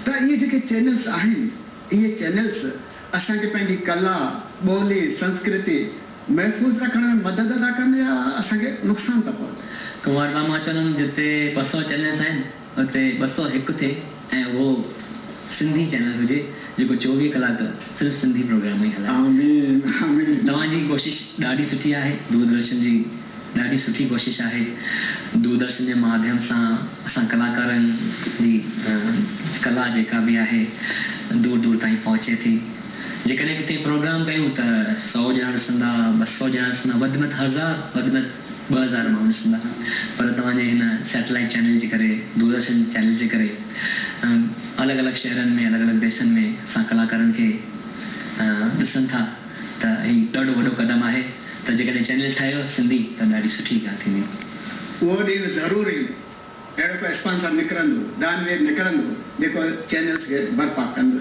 ته اهي جيڪي چينلز آهن، اهي چينلز اسان کي پنهنجي ڪلا، ٻولي، سنسڪرتي محفوظ رکڻ ۾ مدد ٿا ڪن يا اسان کي نقصان ٿا پهچائن؟ ڪنوار ڀاء، مان چوندم جتي 200 چينلز آهن اتي 201 ٿئي ۽ اهو سنڌي چينل هجي جيڪو 24 ڪلاڪ صرف سنڌي پروگرام ئي هلائي. آمين آمين. توهان جي ڪوشش ڏاڍي سٺي آهي، دوردرشن جي ڏاڍي سٺي ڪوشش آهي. دوردرشن جي ماڌيم سان اسان ڪلاڪارن جي ڪلا جيڪا به آهي دور دور تائين پهچي ٿي. جيڪڏهن ڪٿي پروگرام ڪيون ته 100 ڄڻا ڏسندا، 200 ڄڻا ڏسندا، وڌ ۾ وڌ 1000، وڌ ۾ وڌ 2000 ماڻهو ڏسندا، پر توهان جي هن سيٽلائيٽ چينل جي ڪري، دوردرشن چينل جي ڪري الڳ الڳ شهرن ۾، الڳ الڳ ديشن ۾ اسان ڪلاڪارن کي ڏسن ٿا ته هي ڏاڍو وڏو قدم آهي ته جيڪڏهن چينل ٺهيو سنڌي ته ڏاڍي سٺي ڳالهه ٿيندي. اهو ڏينهن ضرور ايندو، اهڙو ڪو اسپانسر نڪرندو، دانوير نڪرندو جيڪو چينلز کي برپا ڪندو.